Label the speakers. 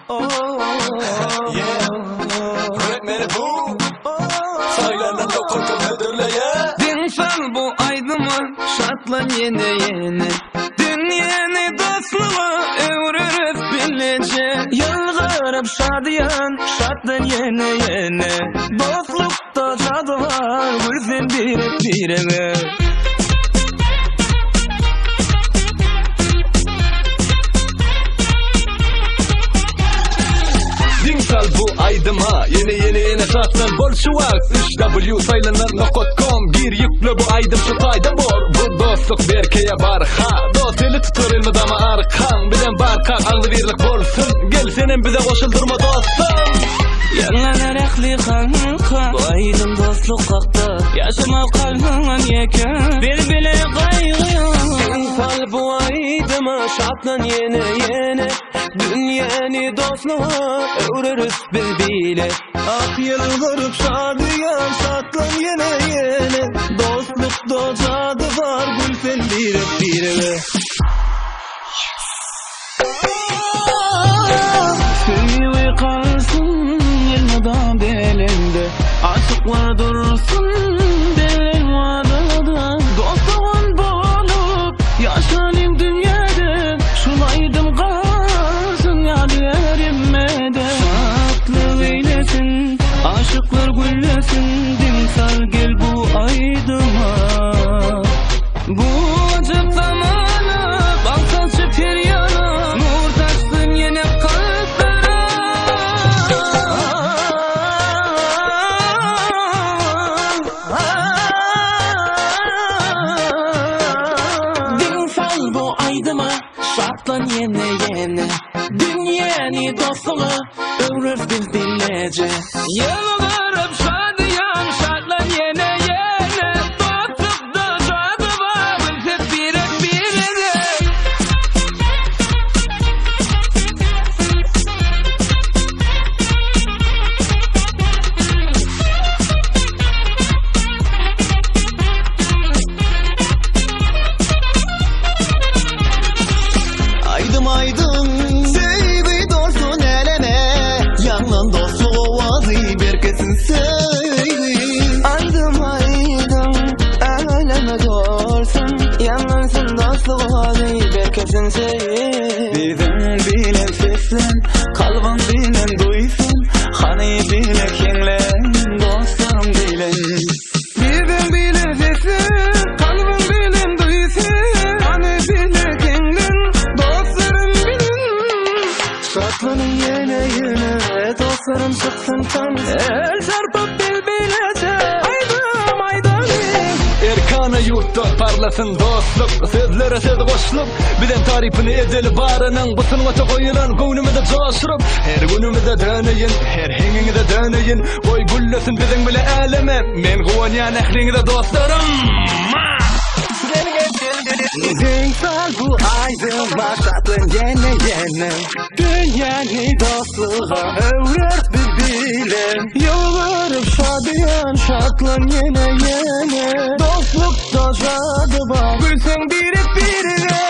Speaker 1: Yeah. Rap meni bu. Saýlanan nokatym hödürleýär.
Speaker 2: Diň sal bu aýdyma, şatlan ýene ýene. Dünýäni dostluga öwreris bileje. Ýylgyryp şadyýan, şatlan ýene ýene. Dostlukda jady bar, gülsen birek birege.
Speaker 1: Diň sal bu aýdyma, ýene ýene ýene şatlan bol şu wagt. 3W saýlanan nokat com gir ýükle bu aýdym şu taýda bor. Bu dostluk berkeýe barha. Dost eli tutar elmydama arkaň bilen barka agzybirlik bolsun. Gel senem bize goşul durma dostum.
Speaker 2: Ýaňlanar ähli halka Bu aýdym dostluk hakda Ýaşamak kalbyňdan ýeke Bir bile gaýgy ýok
Speaker 3: Diň sal bu aýdyma şatlan ýene ýene Dünýäni dostluga öwreris biz bile
Speaker 4: Ak ýylgyryp şadyýan şatlan ýene ýene Dostlukda jady bar gülsen birek birege.
Speaker 2: Söýgi galsyn elmydam belende Aşyklar dursun beren wadada Dost-dogan bolup ýaşalyň dünýäde Şul aýdym galsyn ýadygärime-de Şatlyk eýlesin, aşyklar güllesin Diň sal gel bu aýdyma Bu ajap zamana bagt saçyp her ýana Nur saçsyn ýene kalplara
Speaker 3: Diň sal bu aýdyma şatlan ýene ýene Dünýäni dostluga öwrer biz bileje
Speaker 2: Ýylgyryp şadyýan şatlan ýene ýene Dostlukda jady bar gülsek birek birege.
Speaker 4: Aýdym aýdym söýgi dolsun äleme Ýaňlan dostluk owazy berkesin söýgi
Speaker 2: Aýdym aýdym äleme dolsun Ýaňlansyn dostluk owazy berkesin söýgi Biziň bilen seslen kalbyň bilen duýsun Hany bile hiňlen dostlaryň bilen Biziň bile seslen kalbyň bilen duýsun Hany bile hiňlen dostlarym bilen Şatlanyň ýene ýene dostlarym çyksyn tans El çarpyp bil bileje aýdym aýdalyň
Speaker 1: Erkana ýurtda parlasyn dostluk Sözlere söz goşlup Bizem tarypyny edeli barynyň Bu sungata goýulan göwnümizi joşuryp Her günümize döneýin Her heňiňize döneýin Goý güllesin biziň bile äleme Men guwanýan ähliňize dostlarym
Speaker 4: Diň sal bu aýdyma şatlan ýene ýene Dünýäni dostluga öwrer biz bile
Speaker 2: Ýylgyryp şadyýan şatlan ýene ýene Dostlukda jady bar gülseň birek birege.